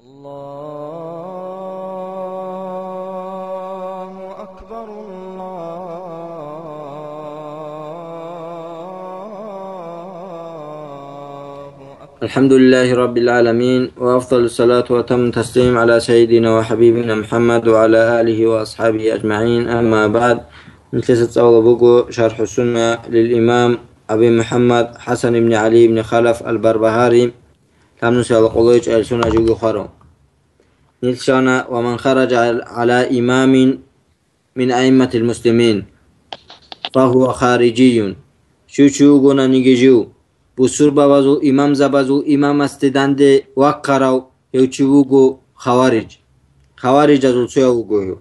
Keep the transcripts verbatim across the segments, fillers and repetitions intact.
الله أكبر، الله أكبر. الحمد لله رب العالمين، وأفضل الصلاة وأتم التسليم على سيدنا وحبيبنا محمد وعلى آله وأصحابه أجمعين، أما بعد. Нилъеца цӀалула буго شرح السنة للإمام أبي محمد حسن بن علي بن خلف البربهاري. Лъабнусиялда къоло гьечӀеб сунат жуги хварав. Нилъ щвана: «ومن خرج على إمام من أئمة المسلمين فهو خارجي». Щив чи вугонаниги жив, бусурбабазул имамзабазул имамасде данде вахъарав, гьев чи вуго хавариж. Хаварижазул цояв вуго гьев.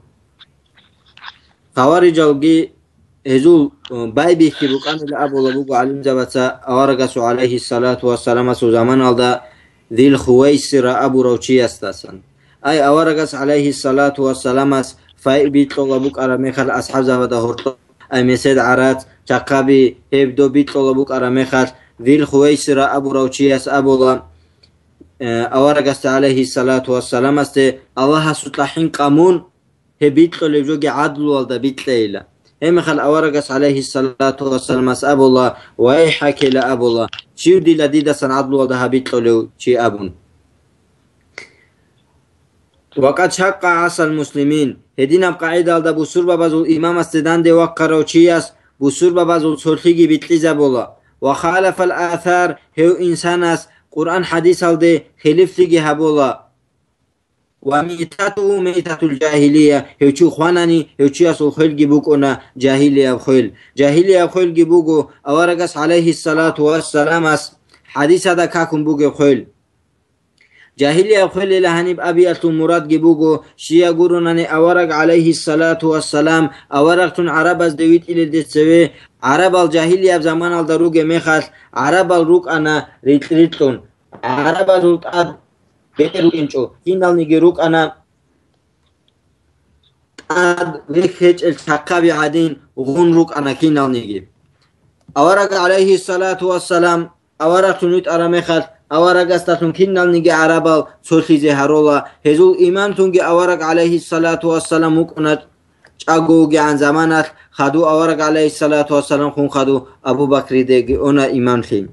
Хаварижалги гьезул, э, байбихьи букӀанила абула буго гӀалимзабаца аварагасул, гӀалайгьиссалату вассаламасул, заманалда Зил Хувайсира абурав чиясдасан. Ай аварагас, гӀалайгьиссалату вассаламас, фай бикьула букӀараб мехалъ асхӀабзабада гьоркьоб, ай месед гӀарац, чахъаби, гьеб доб бикьула букӀараб мехалъ, Зил Хувайсира абурав чияс абула, э, аварагасда, гӀалайгьиссалату вассаламасде, Аллагьасукьа хӀинкъа мун, гьеб бикьулеб жоги гӀадлуялда бикьейила. Гьебмехалъ аварагас, гӀалайгьиссалату вассаламас, абула: «Вайхакила», абула, «Щив дила дидасан гӀадлуялда гьаб бикьулев чи?» абун. «وقد شق عصا المسلمين», гьединаб къагӀидалда бусурбабазул имамасде данде вахъарав чияс бусурбабазул цолъиги бикьизабула. «وخالف الآثار», гьев инсанас Къуръан-хӀадисалде хилифлъиги гьабула. «وميتته ميتة الجاهلية», гьев чи хванани, гьев чиясул хвелги букӀуна жагьилияб хвел. Жагьилияб хвелги буго аварагас, гӀалайгьиссалату вассаламас, хӀадисада какун бугеб хвел. Жагьилияб хвелила гьаниб абиялъул мурадги буго, щия гуронани авараг, гӀалайгьиссалату вассалам, аварагтун гӀарабазде витӀилелде цеве, гӀарабал жагьилияб заманалда ругеб мехалъ, гӀарабал рукӀана рикь-рикьун. ГӀарабазул тӀад бетӀер рукӀинчӀо, киналниги рукӀана тӀад вехь гьечӀел чахъаби гӀадин гъун рукӀана киналниги. Авараг, гӀалайгьиссалату вассалам, аварагцун витӀараб мехалъ, аварагасдалъун киналниги гӀарабал цолъизе гьарула. Гьезул имамлъунги авараг, гӀалайгьиссалату вассалам, вукӀуна чӀаго вугегӀан заманалъ, хадув авараг, гӀалайгьиссалату вассалам, хун хадув Абу Бакридеги уна имамлъи.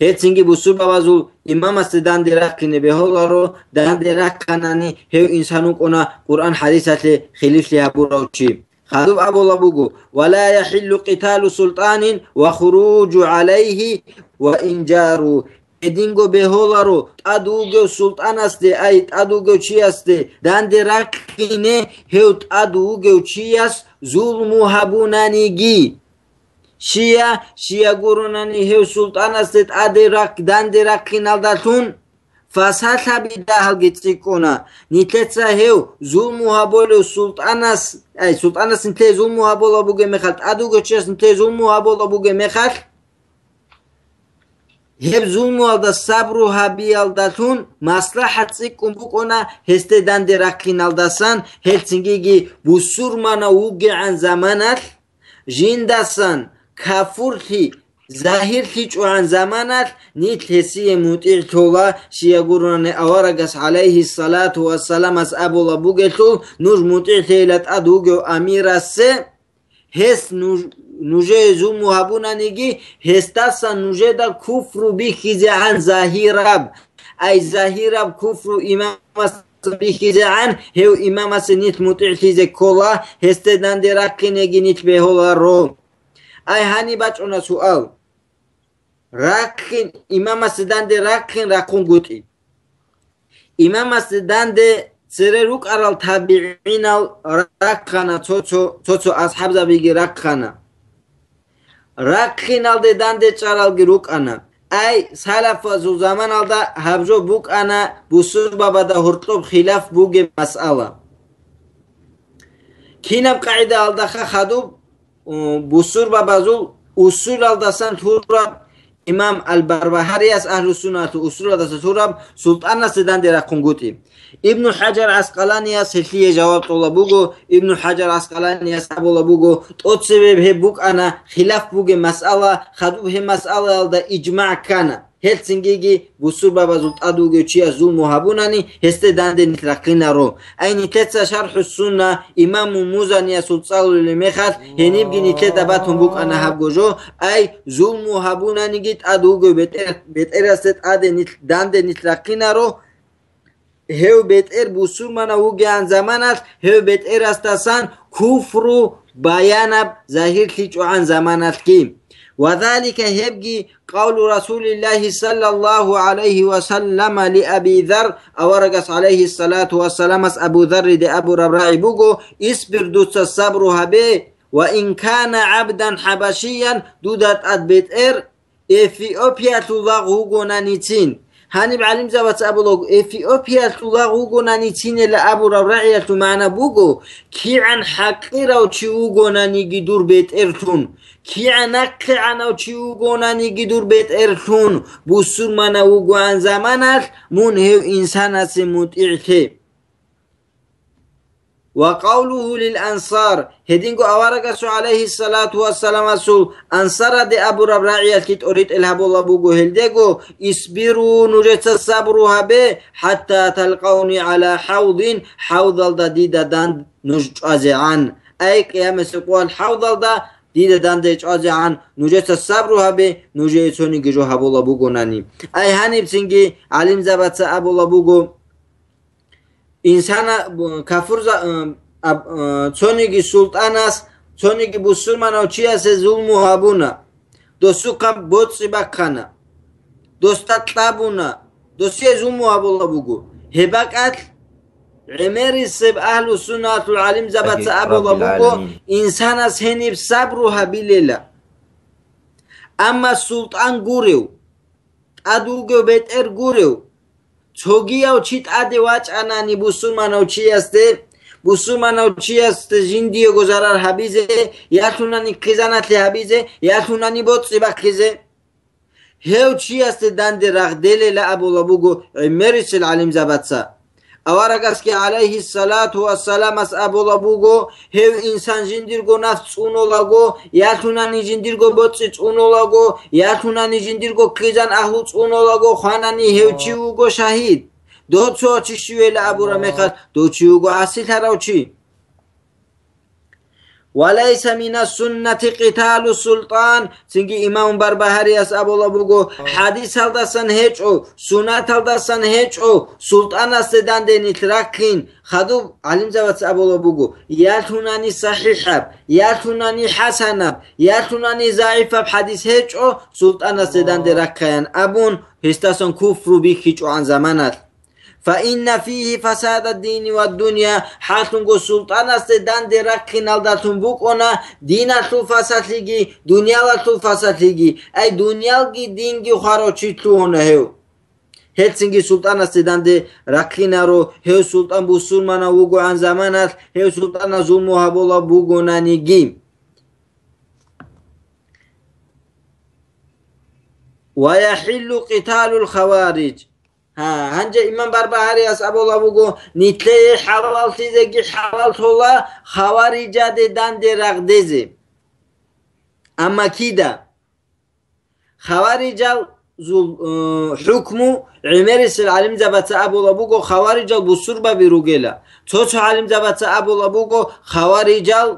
Гьецинги бусурбабазул имамасде данде рахъине бегьуларо, данде рахъанани гьев инсан вукӀуна Къуръан-хӀадисалъе хилифлъи гьабурав чи. Хадуб абула буго: «ولا يحل قتال سلطان والخروج عليه وإن جاروا». Гьединго бегьуларо тӀад вугев султӀанасде, ай, тӀад вугев чиясде данде рахъине, гьев тӀад вугев чияс зулму гьабунаниги. Щия, щия гуронани гьев султӀанасде тӀаде рахъ-, данде рахъиналдалъун фасалъаби дагьалги цӀикӀкӀуна. Нилъеца гьев зулму гьабулев султӀанас, ай, султӀанас нилъее зулму гьабула бугеб мехалъ, тӀад вугев чияс нилъее зулму гьабула бугеб мехалъ, гьеб зулмуялда сабру гьабиялдалъун маслахӀат цӀикӀкӀун букӀуна гьесде данде рахъиналдасан, гьелцинги бусурманав вугегӀан заманалъ, жиндасан кафурлъи загьирлъичӀогӀан заманалъ нилъ гьесие мутӀигӀлъула, щия гуронани аварагас, гӀалайгьиссалату вассаламас, абула бугелъул: «Нуж мутӀигӀлъейила тӀад вугев амирасе, гьес нуж-, нужее зулму гьабунаниги, гьесдасан нужеда куфру бихьизегӀан загьираб, ай, загьираб куфру имамас бихьизегӀан, гьев имамасе нилъ мутӀигӀлъизе ккола, гьесде данде рахъинеги нилъ бегьуларо». Ай, гьаниб бачӀуна суал. Рахъин, имамасде данде рахъин рахъунгутӀи. Имамасде данде цере рукӀарал табигӀинал рахъана, цо-цо, цо-цо асхӀабзабиги рахъана. Рахъиналде данде чӀаралги рукӀана. Ай, салафазул заманалда гьаб жо букӀана бусурбабада гьоркьоб хилаф бугеб масъала. Кинаб къагӀидаялдаха хадуб, у, бусурбабазул усулалдасан лъураб имам Ал-Барбагьарияс, Агьлу-Сунналъул усулалдаса лъураб, султӀанасде данде рахъунгутӀи. Ибну ХӀажар ГӀаскъаланияс гьелъие жаваб кьола буго, Ибну ХӀажар ГӀаскъаланияс абула буго, тӀоцебе гьеб букӀана хилаф бугеб масъала, хадуб гьеб масъалаялда ижмагӀ ккана. Гьелцинги бусурбабазул тӀад вугев чияс зулму гьабунани, гьесде данде нилъ рахъинаро. Ай нилъеца ШархӀу Сунна имаму Музаниясул цӀалулел мехалъ, гьенибги нилъеда батун букӀана гьабго жо, ай зулму гьабунаниги тӀад вугев бетӀер-, бетӀерасде тӀаде нилъ, данде нилъ рахъинаро, гьев бетӀер бусурманав вугеан заманалъ, гьев бетӀерасдасан куфру баянаб загьирлъичӀогӀан заманалъги. Ва залика гьебги къавлу Расулиллахи саллаллаху гӀалайхи ва саллама ли Аби Зар, аварагас гӀалайхиссалату вассаламас Абу Зарриде абураб рагӀи буго: «Исбир, дуца сабру гьабе, ва ин кана гӀабдан хӀабашиян, дуда тӀад бетӀер Эфиопиялъул лагъ вугонаницин». Гьаниб гӀалимзабаца абулаго, Эфиопиялъул лагъ вугонаницинила абураб рагӀиялъул магӀна буго, кигӀан хӀакъирав чи вугонаниги дур бетӀерлъун, кигӀан нахъегӀанав чи вугонаниги дур бетӀерлъун, бусурманав вугоан заманалъ мун гьев инсанасе мутӀигӀлъе. Ва къавлугьу лил ансар, гьединго аварагасул гӀалайхиссалату вассаламасул ансараде абураб рагӀиялъги тӀоритӀел гьабула буго гьелдего: «Исбиру, нужеца сабру гьабе, хӀатта талкъавни гӀала хӀавдин, хӀавдалда дида данд нуж чӀвазегӀан». Ай, Къиямасеб къоялъ хӀавдалда дида данде чӀвазегӀан нужеца сабру гьабе, нужее цониги жо гьабула бугонани. Ай, гьанибцинги гӀалимзабаца абула буго, Инсана-, бу-, кафурза-, м, аб-, м, цониги султӀанас, цониги бусурманав чиясе зулму гьабуна, досухъан боцӀи бахъана, досда кьабуна, досие зулму гьабула буго. Гьеб бакӀалъ гӀемерисеб агьлу-суннатул гӀалимзабаца абула буго, инсанас гьениб сабру гьабилела. Амма султӀан гурев, тӀад вугев бетӀер гурев, цогияв чи тӀаде вачӀанани бусурманав чиясде, бусурманав чиясде жиндиего зарар гьабизе, ялъунани хъизаналъе гьабизе, ялъунани боцӀи бахъизе, гьев чиясде данде рагъделела абула буго гӀемерисел гӀалимзабаца. Аварагасги гӀалайгьиссалату вассаламас абула буго, гьев инсан жиндирго нафс цӀунолаго, ялъунани жиндирго боцӀи цӀунолаго, ялъунани жиндирго хъизан агьлу цӀунолаго, хванани гьев чи вуго шагьид. Дов цо чи щивела абураб мехалъ, дов чи вуго гӀасилъарав чи. «Ва лайса мина суннати къиталу султан», цинги имам Барбагьарияс абула буго, хӀадисалдасан гьечӀо, суннаталдасан гьечӀо, султӀанасде данде нилъ рахъин. Хадуб гӀалимзабаца абула буго, ялъунани сахӀихӀаб, ялъунани хӀасанаб, ялъунани загӀипаб хӀадис гьечӀо, султӀанасде данде рахъаян абун, гьесдасан куфру бихьичӀогӀан заманалъ. «Фа инна фигьи фасадад-дини вад-дунья», хӀалъунго султӀанасде данде рахъиналдалъун букӀуна диналъул фасалъиги, дуниялалъул фасалъиги, ай, дуниялги динги хварав чи лъугьуна гьев. Гьелцинги султӀанасде данде рахъинаро, гьев султӀан бусурманав вугогӀан заманалъ, гьев султӀанас зулму гьабулаб бугонаниги. «Ва яхӀиллу къиталул хавариж». Гьа, гьанже имам Барбагьарияс абула буго, нилъее хӀалаллъизеги хӀалаллъула хаварижаде данде рагъдезе. Амма кида? Хаварижал зул-, э, хӀукму гӀемерисел гӀалимзабаца абула буго, хаварижал бусурбаби ругела. Цо-цо гӀалимзабаца абула буго, хаварижал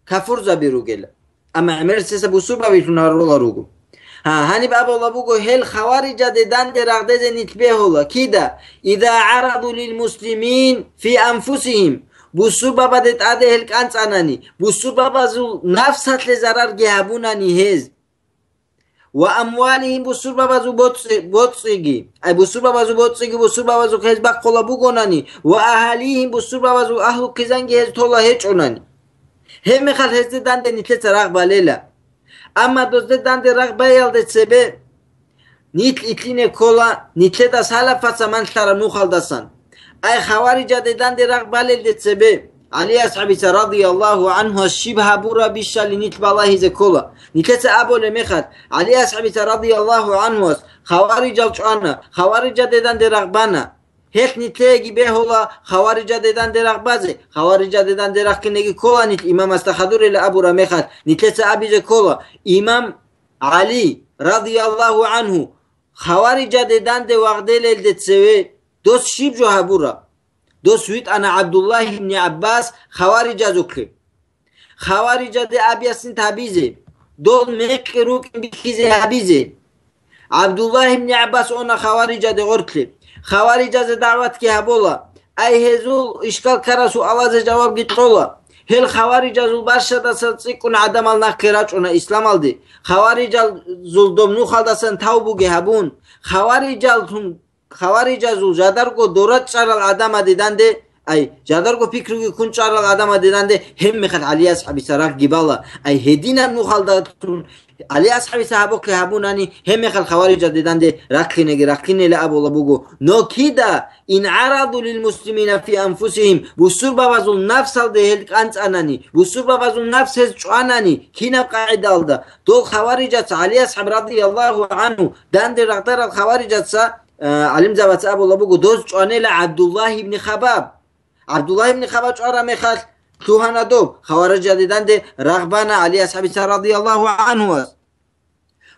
кафурзаби ругела. Амма гӀемерисеса бусурбабилъун гьарула руго. Гьа, гьаниб абула буго, гьел хаварижаде данде рагъдезе нилъ бегьула. Кида? «Иза гӀараду лил муслимин фи анфусихим». Бусурбабаде тӀаде гьел кӀанцӀанани, бусурбабазул нафсалъе зарарги гьабунани гьез. «Ва амвалихим», бусурбабазул боцӀи-, боцӀиги. Ай, бусурбабазул боцӀиги, бусурбабазул хез бахъула бугонани. «Ва агьалихим», бусурбабазул агьлу-хъизанги гьез тола гьечӀонани. Гьеб мехалъ гьезде данде нилъеца рагъ балела. Амма дозде данде рагъ баялде цебе, нилъ итлъине ккола, нилъеда салафаца манлъараб нухалдасан. Ай, хаварижаде данде рагъ балелде цебе, ГӀали асхӀабица радияллагьу гӀанхуас щиб гьабурабищали нилъ балагьизе ккола. Нилъеца абулеб мехалъ, ГӀали асхӀабица радияллагьу гӀанхуас хаварижал чӀвана, хаварижаде данде рагъ бана. Гьелъ нилъееги бегьула хаварижаде данде рагъ базе, хаварижаде данде рахъинеги ккола нилъ имамасда хадурила абураб мехалъ, нилъеца абизе ккола, имам ГӀали радияллагьу гӀанху хаварижаде данде вагъделелде цеве дос щиб жо гьабураб? Дос витӀана ГӀабдуллагь ибн ГӀаббас хаварижазухъе. Хаварижаде абиясин гьабизе, дол мекъи рукӀин бихьизе гьабизе. ГӀабдуллагь ибн ГӀаббас она хаварижаде гъоркье. Хаварижазе дагӀватги гьабола. Ай гьезул ишкал ккарал суалазе жавабги кьола. Гьел хаварижазул барщадаса цӀикӀкӀун гӀадамал нахъе рачӀуна исламалде. Хаварижазул доб нухалдасан тавбуги гьабун, хаварижаллъун хаварижазул жадарго дора чӀарал гӀадамаде данде, ай, жадарго пикруги ккун чӀарал гӀадамаде данде, гьебмехалъ ГӀали асхӀабица рагьги бала, ай, гьединаб нухалдалъун ГӀали асхӀабица гьабухъе гьабунани, гьебмехалъ хаварижаде данде рахъинеги рахъинейила абула буго. Но кида, ин гӀараду лил муслимина фи анфусихим, бусурбабазул напсалде гьел кӀанцӀанани, бусурбабазул напс гьез чӀванани, кинаб къагӀидалда, дол хаварижаца ГӀали асхӀаб радияллагьу гӀангьу данде рагъдарал хаварижаца, э, гӀалимзабаца абула буго, доз чӀванила ГӀабдуллагь ибн Хабаб. ГӀабдуллагь ибн Хабаб чӀвараб мехалъ, лъугьана доб, хаварижаде данде рагъ бана ГӀали асхӀабица радияллагьу гӀангьуяс.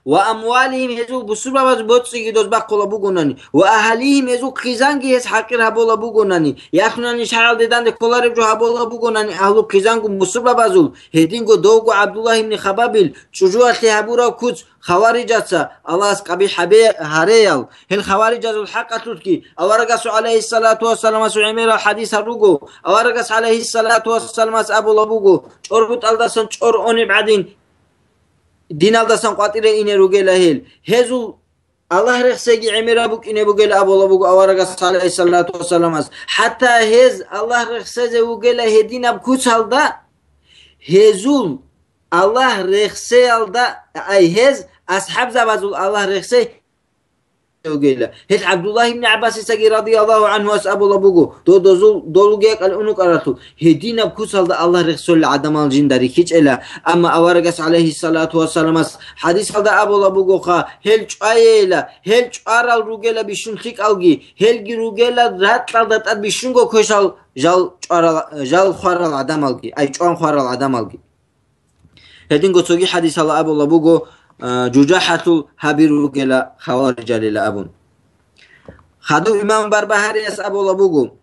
Ва амвалихим, гьезул бусурбабаз боцӀиги доз бахъула бугонани, ва агьалихим, гьезул хъизанги гьез хӀакъир гьабула бугонани, ялъунани шагьаралде данде кколареб жо гьабула бугонани, агьлу хъизангун бусурбабазул, гьединго довго ГӀабдуллагь ибн Хабабил чӀужуялъе гьабураб куц, хаварижаца, Аллагьас къабихӀ гьабе-, гьареял, гьел хаварижазул хӀакъалъулъги, аварагасул гӀалайгьиссалату вассаламасул гӀемерал хадисал руго, аварагас гӀалайгьиссалату вассаламас абула буго, чӀорбутӀалдасан чӀор онеб гӀадин, диналдасан къватӀире ине ругела гьел. Гьезул Аллагь рехсеги гӀемераб букӀине бугел абула буго аварагас гӀалайгьиссалату вассаламас. ХӀатта гьез Аллагь рехсезе вугела гьединаб куцалда, гьезул Аллагь рехсеялда, ай, гьез асхӀабзабазул Аллагь рехсей вугела. Гьел ГӀабдуллагь ибн ГӀаббасицаги радияллагьу гӀангьуяс абула буго, додозул долуги акӀал унукъаралъул, гьединаб куцалда Аллагь рехсолел гӀадамал жинда рихьичӀела, амма аварагас гӀалайгьиссалату вассаламас хадисалда абула бугоха, гьел чӀвайейила, гьел чӀварал ругела бищун лъикӀалги, гьелги ругела ракьалда тӀад бищунго квешал жал чӀварал, жал хварал гӀадамалги, ай, чӀван хварал гӀадамалги. Гьединго цоги хадисала абула буго, а, жужахӀалъул гьаби ругела хаварижалила абун. Хадув имам Барбагьарияс абула буго,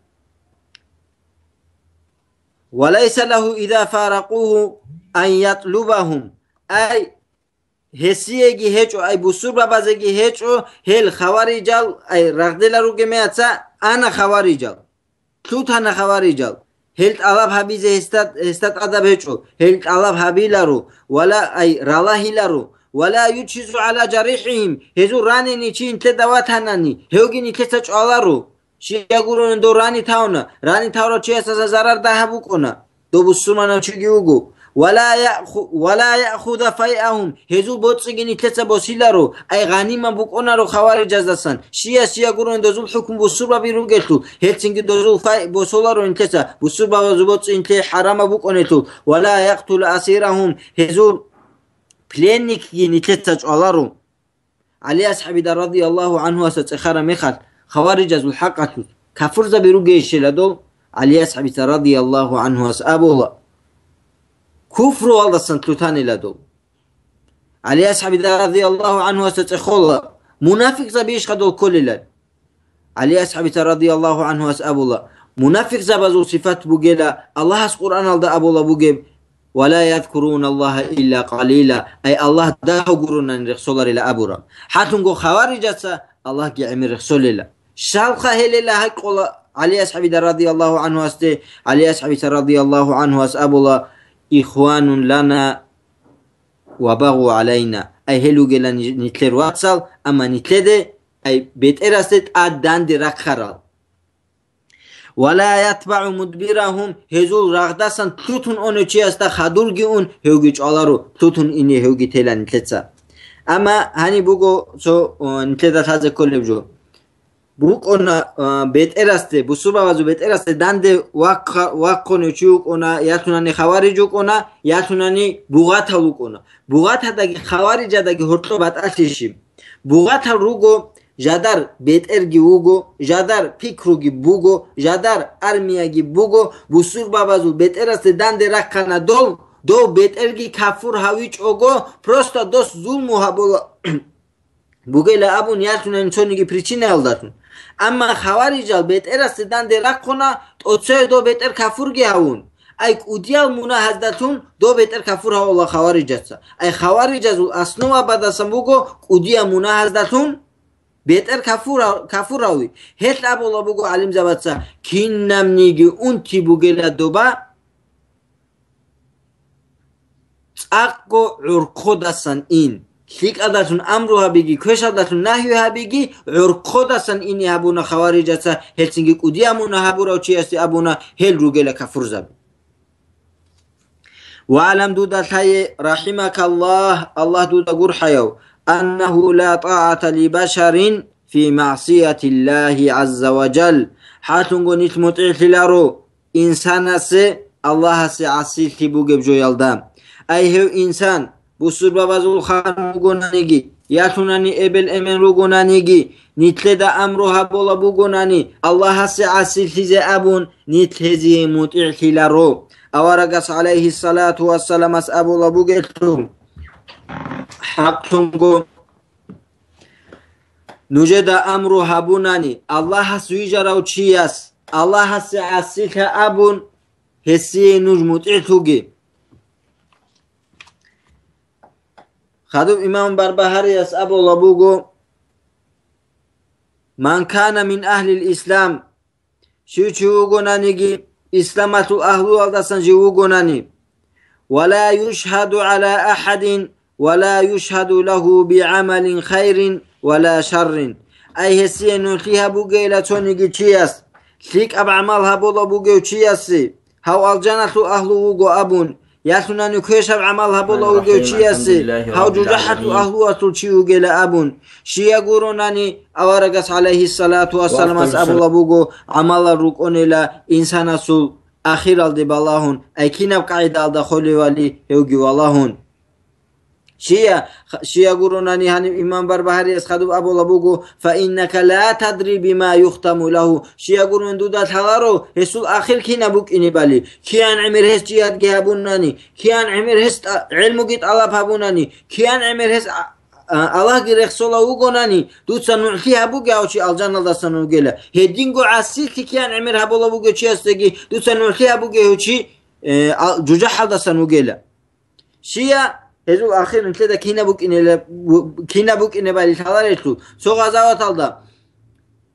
«Ва лайса лагьу иза фаракъугьу ан ятлубагьум», ай, гьесиеги гьечӀо, ай, бусурбабазеги гьечӀо, гьел хаварижал, ай, рагъдела ругемеяца ана хаварижал. Лъутана хаварижал. Гьел тӀалаб гьабизе гьесда, гьесда тӀадаб гьечӀо. Гьел тӀалаб гьабиларо, вала, ай, ралагьиларо. «Ва ла юджизу гӀала жарихӀигьим», гьезул ранени чи нилъеда ватанани, гьевги нилъеца чӀваларо. Щия гурони дов рани тавна, рани таврав чиясаса зарар дагьаб букӀуна, дов бусурманав чиги вуго. «Ва ла яху-, ва ла яхуда файагьум», гьезул боцӀиги нилъеца босиларо, ай гъанима букӀунаро хаварижаздасан. Щия-щия гурони дозул хӀукму бусурбаби ругелъул, гьелцинги дозул фай босоларо нилъеца, бусурбабазул боцӀи нилъее хӀарамаб букӀунелъул. «Ва ла якътулу асирагьум», гьезул пленникги нилъеца чӀваларо. ГӀали асхӀабида радияллагьу гӀангьуяса цӀехара мехалъ, хаварижазул хӀакъалъулъ кафурзаби ругейищила дол? ГӀали асхӀабица радияллагьу гӀангьуяс абула, куфруялдасан лъутанила дол. ГӀали асхӀабида радияллагьу гӀангьуясда цӀехола, мунафикъзабийищха дол кколилан? ГӀали асхӀабица радияллагьу гӀангьуяс абула, мунафикъзабазул сифат бугела, Аллагьас Къуръаналда абула бугеб, «Ва ла язкуруналлагьа илла къалила», ай Аллагь дагьав гуронани рехсоларила абураб. ХӀатунго хаварижаца Аллагьги гӀемер рехсолила. Щалха гьелела гьакъула ГӀали асхӀабида радияллагьу гӀангьуясде, ГӀали асхӀабица радияллагьу гӀангьуяс абула, «Ихванун лана ва багъу гӀалайна», ай гьел вугела ни-, нилъер вацал, амма нилъеде, ай бетӀерасде тӀад данде рахъарал. «Ва ла ятбагӀу мудбирагьум», гьезул рагъдасан лъутун оне чиясда хадурги ун, гьевги чӀваларо, лъутун ине гьевги тела нилъеца. Амма гьаниб буго цо, о, нилъеда лъазе кколеб жо. БукӀуна, а, бетӀерасде, бусурбабазул бетӀерасде данде вахъа-, вахъунев чи вукӀуна, ялъунани хавариж вукӀуна, ялъунани бугъатал вукӀуна. Бугъатадаги хаварижадаги гьоркьоб батӀалъищи? Бугъатал руго, жадар бетӀерги вуго, жадар пикруги буго, жадар армияги буго, бусурбабазул бетӀерасде данде рахъана дол, дов бетӀерги кафур гьавичӀого, просто дос зулму гьабула. бугела абун ялъунани цониги причинаялдалъун. Амма хаварижал бетӀерасде данде рахъуна, тӀоцее дов бетӀер кафурги гьавун. Ай кӀудиял мунагьаздалъун дов бетӀер кафур гьавула хаварижаца. Ай хаварижазул основа бадасан буго кӀудиял мунагьаздалъун бетӀер кафура-, кафур гьави. Гьелъ абула буго гӀалимзабаца, кинабниги унти бугела доба, цӀакъго гӀурхъудасан ин. ЛъикӀалдалъун амру гьабиги, квешалдалъун нагьи гьабиги, гӀурхъудасан ине гьабуна хаварижаца, гьелцинги кӀудиял мунагь гьабурав чиясе абуна, гьел ругела кафурзаби. ВагӀлам, дуда лъае, рахимакаллагь, Аллагь дуда гурхӀаяв, аннагьу ла тӀагӀата ли башарин фи магӀсиятиллагьи гӀазза ва жал, хӀакълъунго нилъ мутӀигӀлъиларо инсанасе Аллагьасе гӀасилъи бугеб жоялда. Ай гьев инсан, бусурбабазул хан вугонаниги, ялъунани эбел-эмен ругонаниги, нилъеда амру гьабула бугонани, Аллагьасе гӀасилъизе абун, нилъ гьезие мутӀигӀлъиларо. Аварагас, гӀалайгьиссалату вассаламас, абула бугелъул, хӀакълъунго нужеда амру гьабунани, Аллагьас вижарав чияс, Аллагьасе гӀасилъа абун, гьесие нуж мутӀигӀлъуге. Хадуб имам Барбагьарияс абула буго, ман кана мин агьлил ислам, щив чи вугонаниги, исламалъул агьлуялдасан жив вугонани, ва ла юшгьаду гӀала ахӀадин, ва ла юшгьаду лагьу бигӀамалин хайрин ва ла шаррин. Ай гьесие нугӀлъи гьабугейила цониги чияс, лъикӀаб гӀамал гьабула бугев чиясе, гьав алжаналъул агьлу вуго абун, ялъунани квешаб гӀамал гьабула вугев чиясе, гьав жужахӀалъул агьлуялъул чи вугела абун, щия гуронани, аварагас, гӀалайгьиссалату вассаламас, абула буго, гӀамалал рукӀунела инсанасул ахиралде балагьун, ай кинаб къагӀидаялда холевали гьевги валагьун. Щия, щия гуронани гьаниб имам Барбагьарияс хадуб абула буго, фа иннака ла тадри бима юхтаму лагьу. Щия гуронани дуда лъаларо, гьесул ахир кинаб букӀинебали, киян гӀемер гьес жигьадги гьабунани, киян гӀемер гьес тӀа-, гӀелмуги тӀалаб гьабунани, киян гӀемер гьес а-, а-, Аллагьги рехсола вугонани, дуца нугӀлъи гьабуге гьав чи алжаналдасан вугела. Гьединго гӀасилъи киян гӀемер гьабула бугев чиясдаги дуца нугӀлъи гьабуге гьев чи, э, ал-, жужахӀалдасан вугела. Щия, гьезул ахир нилъеда кинаб букӀинела-, бу-, кинаб букӀинебали лъаларелъул, цо гъазаваталда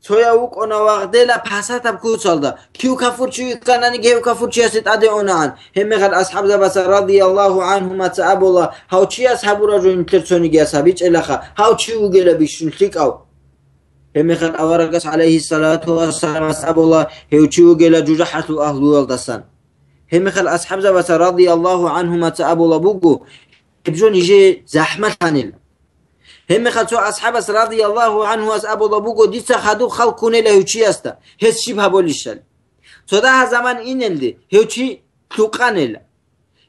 цояв вукӀуна вагъдела пасатаб куцалда, кив кафурчи вихьананиги гьев кафурчиясе тӀаде унагӀан. Гьебмехалъ асхӀабзабаца радияллагьу гӀанхумаца абула, гьав чияс гьабураб жо нилъер цонигияс гьабичӀелаха, гьав чи вугела бищун лъикӀав. Гьебмехалъ аварагас, гӀалайгьиссалату вассаламас, абула, гьев чи вугела жужахӀалъул агьлуялдасан. Гьебмехалъ асхӀабзабаца радияллагьу гӀанхумаца абула буго, гьеб жо нижее захӀмалъанила. Гьебмехалъ цо асхӀабас радияллагьу гӀанхуас абула буго, дица хадуб хал ккунела гьев чиясда, гьес щиб гьабулищали. Цо дагьа заман инелде гьев чи лъукъанила.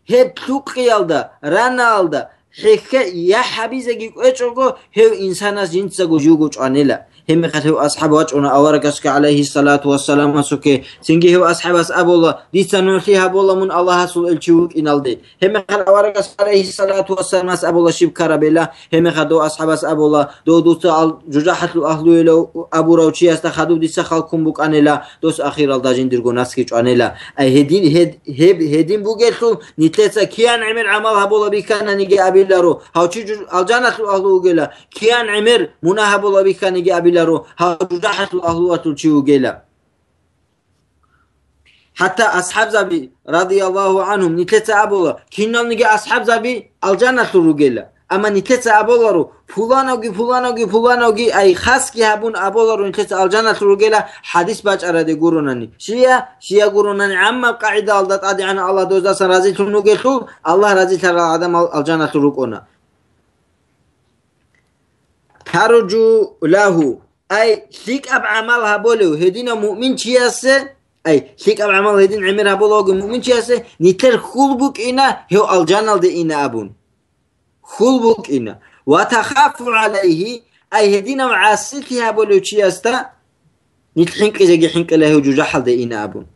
Гьеб лъукъиялда, ранаалда, хӀехье-, яхӀ гьабизеги кӀвечӀого, гьев инсанас жинцаго живго чӀванила. Гьебмехалъ гьев асхӀаб вачӀуна аварагасги, гӀалайгьиссалату вассаламасухъе. Цинги гьев асхӀабас абула, дица нугӀлъи гьабула мун Аллагьасул элчи вукӀиналде. Гьебмехалъ аварагас, гӀалайгьиссалату вассаламас, абула щиб ккарабила. Гьебмехалъ дов асхӀабас абула, дов дуца ал-, жужахӀалъул агьлуялъул абурав чиясда хадуб дица хал ккун букӀанила, дос ахиралда жиндирго насги чӀванила. Ай гьедин, гьед-, гьеб гьедин бугелъул, нилъеца киян гӀемер гӀамал гьабула бихьананиги абиларо, гьав чи жуж-, алжаналъул агьлу вугела, киян гӀемер мунагь гьабула бихьаниги абиларо, гьав жужахӀалъул агьлуялъул чи вугела. ХӀатта асхӀабзаби, радияллагьу гӀанхум, нилъеца абула, киналниги асхӀабзаби алжаналъул ругела. Амма нилъеца абуларо, пуланавги, пуланавги, пуланавги, ай, хасги гьабун абуларо, нилъеца алжаналъул ругела, хӀадис бачӀараде гуронани. Щия, щия гуронани, гӀаммаб къагӀидаялда ТӀадегӀанав Аллагь доздасан разилъун вугелъул, Аллагь разилъарал гӀадамал алжаналъул рукӀуна. Таржу лагьу, ай, лъикӀаб гӀамал гьабулев гьединав муъминчиясе, ай, лъикӀаб гӀамал гьедин гӀемер гьабулев вугев муъминчиясе, нилъер хьул букӀина гьев алжаналде ина абун. Хьул букӀина. Ва тахафу гӀалайгьи, ай, гьединав гӀасилъи гьабулев чиясда нилъ хӀинкъизеги хӀинкъила гьев жужахӀалде ина абун.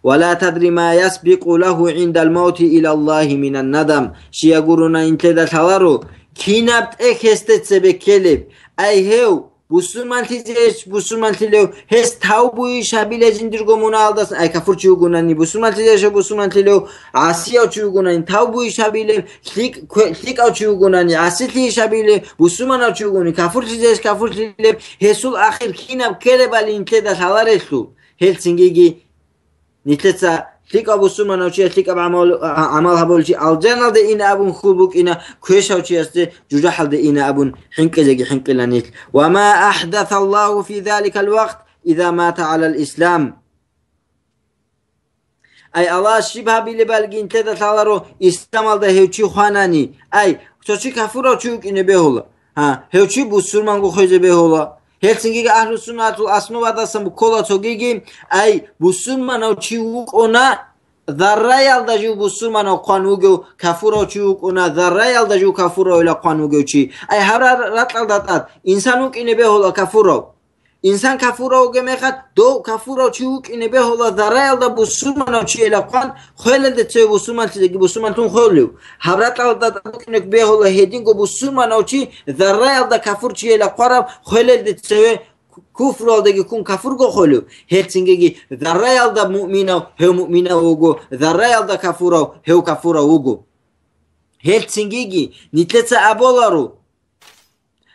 Ва ла тадри ма ясбикъу лагьу гӀиндал мавти илаллагьи минан надам. Щия гурони нилъеда лъаларо, Кинаб тӀехь гьесде цебе ккелеб? Ай гьев, бусурманлъизе гьес бусурманлъилев, гьес тавбуйищ гьабилеб жиндирго мунагьалдасан? Ай кафурчи вугонани, бусурманлъизе гьес бусурманлъилев, гӀасияв чи вугонани, тавбуйищ гьабилеб? ЛъикӀ-, кве-, лъикӀав чи вугонани, гӀасилъийищ гьабилеб? Бусурманав чи вугони, кафурлъизе гьес кафурлъилеб? Гьесул ахир кинаб ккелебали нилъеда лъаларелъул, гьелцинги нилъеца лъикӀав бусурманав чияс лъикӀаб гӀамал, а, гӀамал гьабулев чи алжаналде ина абун хьул букӀина, квешав чиясде жужахӀалде ина абун хӀинкъизеги хӀинкъила нилъ. «Ва ма ахӀдасаллагьу фи заликал вакт иза мата гӀалал ислам». Ай Аллагьас щиб гьабилебалги нилъеда лъаларо, исламалда гьев чи хванани. Ай, цо чи кафурав чи вукӀине бегьула. Гьа, гьев чи бусурманго хвезе бегьула. Гьелцинги Агьлусуннатул основадасан ккола цогиги, ай, бусурманав чи вукӀуна, зарраялда жив бусурманав хъван вугев, кафурав чи вукӀуна, зарраялда жив кафуравила хъван вугев чи. Ай, гьаб ра-, ракьалда тӀад инсан вукӀине бегьула кафурав. Инсан кафурав вугеб мехалъ, дов кафурав чи вукӀине бегьула, зарраялда бусурманав чийила хъван, хвелалде цеве бусурманлъизеги бусурманлъун хвелев. Гьаб ракьалда тӀад вукӀине бегьула гьединго бусурманав чи, зарраялда кафур чийила хъварав, хвелалде цеве ку-, куфруялдаги ккун кафурго хвелев. Гьелцинги зарраялда муъминав гьев муъминав вуго, зарраялда кафурав гьев кафурав вуго. Гьелцинги нилъеца аболаро,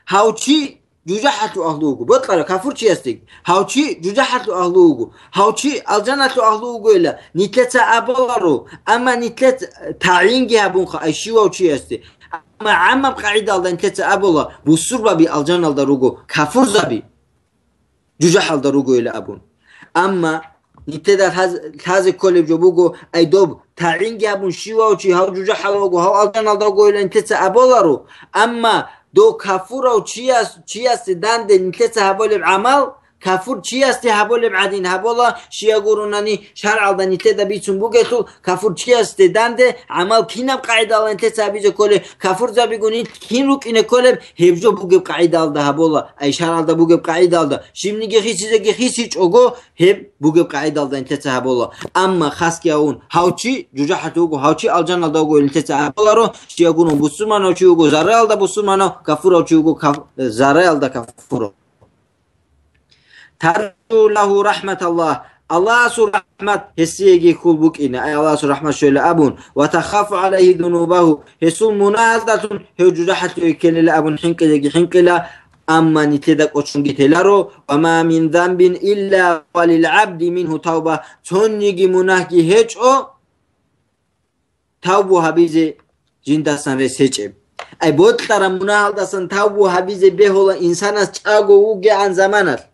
гьав чи жужахӀалъул агьлу вуго, бокьара кафурчиясдеги. Гьав чи жужахӀалъул агьлу вуго. Гьав чи алжаналъул агьлу вугойила, нилъеца аболаро, амма нилъеца тагӀинги гьабунха ай щивав чиясде. Амма гӀаммаб къагӀидалда нилъеца абола, бусурбаби алжаналда руго, кафурзаби жужахӀалда ругойила абун. Амма нилъеда лъаз-, лъазе кколеб жо буго, ай доб тагӀинги абун щивав чи гьав жужахӀалда вуго, гьав алжаналда вугойила нилъеца аболаро, амма дов кафурав чияс, чиясде данде нилъеца гьаболеб гӀамал, кафур чиясде гьаболеб гӀадин гьабола, щай гуронани шаргӀалда нилъеда бицун бугелъул, кафур чиясде данде гӀамал кинаб къагӀидалда нилъеца гьабизе кколеб, кафурзабигун нилъ кин рукӀине кколеб, гьеб жо бугеб къагӀидалда гьабола, ай шаргӀалда бугеб къагӀидалда, щибниги хисизеги хисичӀого, гьеб бугеб къагӀидалда нилъеца гьабола. Амма хасги авун, гьав чи жужахӀалъув вуго, гьав чи алжаналда вуго нилъеца гьаболаро, щай гуронани бусурманав чи вуго, зарраялда бусурманав, кафурав чи вуго, каф-, зарраялда кафурав. Таржу лагьу рахӀматаллагь, Аллагьасул рахӀмат гьесиеги хьул букӀина, ай Аллагьасул рахӀмат щвела абун, ва тахафу гӀалайгьи зунубагьу, гьесул мунагьаздалъун гьев жужахӀалъуве ккелила абун хӀинкъизеги хӀинкъила, амма нилъеда кӀочунги теларо, ва ма мин занбин илла ва лил гӀабди мингьу тавба, цониги мунагьги гьечӀо, тавбу гьабизе жиндасан рес гьечӀеб. Ай бокьараб мунагьалдасан тавбу гьабизе бегьула инсанас чӀаго вугегӀан заманалъ.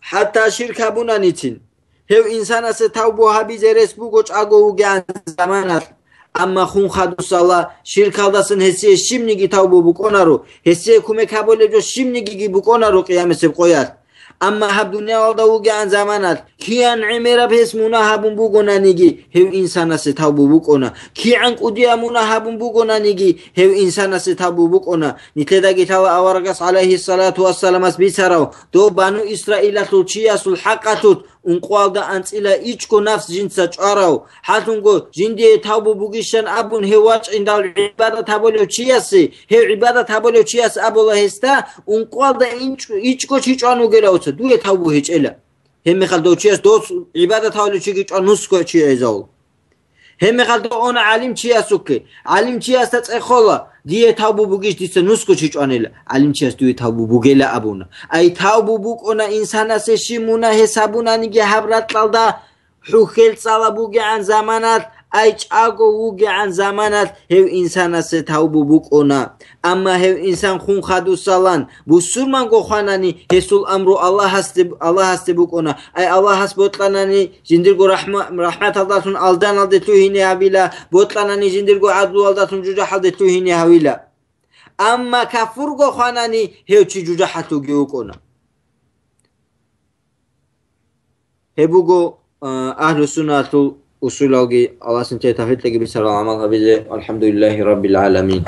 ХӀатта ширк гьабунаницин, гьев инсанасе тавбу гьабизе рес буго чӀаго вугегӀан заманалъ. Амма хун хадусала ширкалдасан гьесие щибниги тавбу букӀунаро, гьесие кумек гьабулеб жо щибнигиги букӀунаро къиямасеб къоялъ. Амма гьаб дуниялалда вугегӀан заманалъ, кигӀан гӀемераб гьес мунагь гьабун бугонаниги, гьев инсанасе тавбу букӀуна. КигӀан кӀудияб мунагь гьабун бугонаниги, гьев инсанасе тавбу букӀуна. Нилъедаги лъала аварагас, гӀалайгьиссалату вассаламас, бицарав, дов Бану Исраилалъул чиясул хӀакъалъулъ ункъоялда анцӀила ичӀго нафс жинца чӀварав, хӀалъунго жиндие тавбу бугищан абун гьев вачӀиндал гӀибадат гьабулев чиясе, гьев гӀибадат гьабулев чияс абула гьесда, ункъоялда инчӀ-, ичӀго чи чӀван вугилан, дуе тавбу гьечӀела. Гьебмехалда дов чияс дос гӀибадат гьабулев чиги чӀван нусго чи гӀезавул. Гьебмехалда дов она гӀалимчиясухъе, гӀалимчиясда цӀехола, дие тавбу бугищ дица нусго чи чӀванила, гӀалимчияс дуе тавбу бугела абуна. Ай тавбу букӀуна инсанасе щиб мунагь гьес гьабунаниги гьаб ракьалда, хӀухьел цӀала бугегӀан заманалъ, ай чӀаго вугегӀан заманалъ гьев инсанасе тавбу букӀуна. Амма гьев инсан хун хадусалан, бусурманго хванани, гьесул амру Аллагьасде, Аллагьасде букӀуна. Ай Аллагьас бокьанани, жиндирго рахӀма-, рахӀматалдалъун алжаналде лъугьине гьавила, бокьанани, жиндирго гӀадлуялдалъун жужахӀалде лъугьине гьавила. Амма кафурго хванани, гьев чи жужахӀалъувги вукӀуна. Гьеб буго, а, агьлу-суннатул усулалги. Аллагьас нилъее тавфикъги бицарал гӀамал гьабизе. АлхӀамдулиллагьи раббил гӀаламин.